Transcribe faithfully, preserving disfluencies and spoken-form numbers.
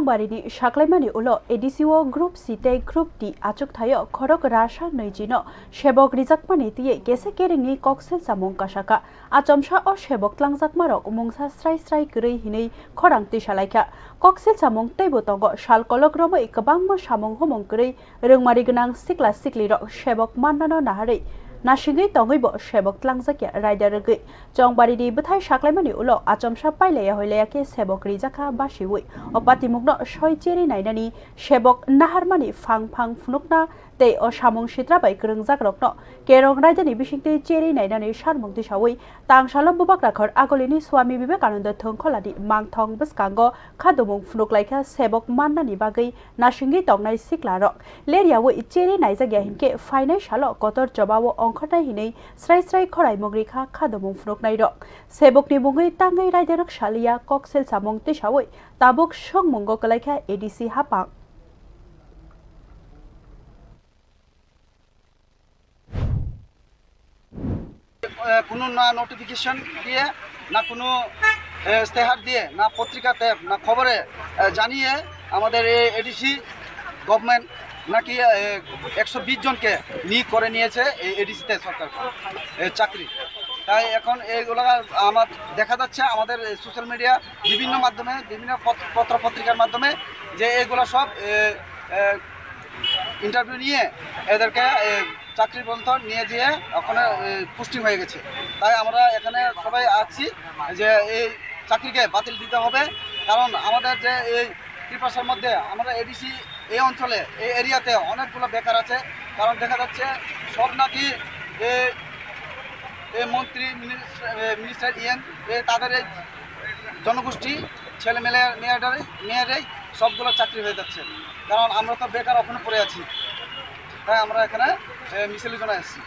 Barini saklaimani ulo A D C o Group C tei Group D achukthai o khorok rasa nwichi no sebok rijakmani twiwi kesa keringni koksil samung kasaka. Achomsa o sebok tlangjakmarok mungsa srai srai kwrwi hinwi khorang twisalaikha. Koksil samung teibo tongo, sal kolok romwi kwbangma samung humung kwrwi rwngmari gwnang sikla siklirok sebok mannano naharwi nasingwi tongwibo sebok tlangjakya raida rwgwi. Chongbarini bwthai saklaimani ulo achomsa pailaiya hoilaiya khe sebok rijakha basiwi. O patimungno soi cherwi nainani sebok naharmani phang phang phunukna tei o samung sitra bai kwrwngjakrokno kerong raidani bisingtwi cherwi nainani sanmung tisawi tangsalo bubagra khor agolini Swami Vivekananda thwngkholani mangthong bwskango khadumung phunuk laikha sebok mannani bagwi nasingwi tongnai siklarok. Leryawi cherwi naijakya hinkhe phainai salo kotor chobao ongkhornai hinwi srai srai khoraimung rikha khadumung phunuknairok. Sebokni mungwi tangwi raidarok saliya koksil samung tisawi tabuk songmungo kwlaikha A D C hapang. এ, কোনো না নোটিফিকেশন দিয়ে, না কোনো, এ, ইশতেহার দিয়ে, না পত্রিকাতে, না খবরে, এ, জানিয়ে আমাদের এই এডিসি গভর্নমেন্ট নাকি, এ, একশো বিশ জনকে নিয়োগ করে নিয়েছে এই এডিসিতে সরকার, এ, চাকরি। তাই এখন এইগুলো আমার দেখা যাচ্ছে আমাদের এই সোশ্যাল মিডিয়া বিভিন্ন মাধ্যমে, বিভিন্ন পত-, পত্র পত্রিকার মাধ্যমে যে এইগুলো সব, এ, এ, ইন্টারভিউ নিয়ে এদেরকে, এ, চাকরির মধ্যে নিয়ে যেয়ে ওখানে, এ, পোস্টিং হয়ে গেছে। তাই আমরা এখানে সবাই আসছি যে এই চাকরিকে বাতিল দিতে হবে, কারণ আমাদের যে এই ত্রিপাশার মধ্যে আমরা এডিসি এই অঞ্চলে, এই এরিয়াতে অনেকগুলো বেকার আছে। কারণ দেখা যাচ্ছে সব নাকি এই, এই মন্ত্রী, মিনিস-, এ, মিনিস্টার ইএম, এ, তাদের এই জনগোষ্ঠী ছেলে মেলে মেয়েরাই, মেয়েরাই সবগুলো চাকরি হয়ে যাচ্ছে। কারণ আমরা তো বেকার ওখানে পড়ে আছি, তাই আমরা এখানে, এ, মিছিলের জন্য এসেছি।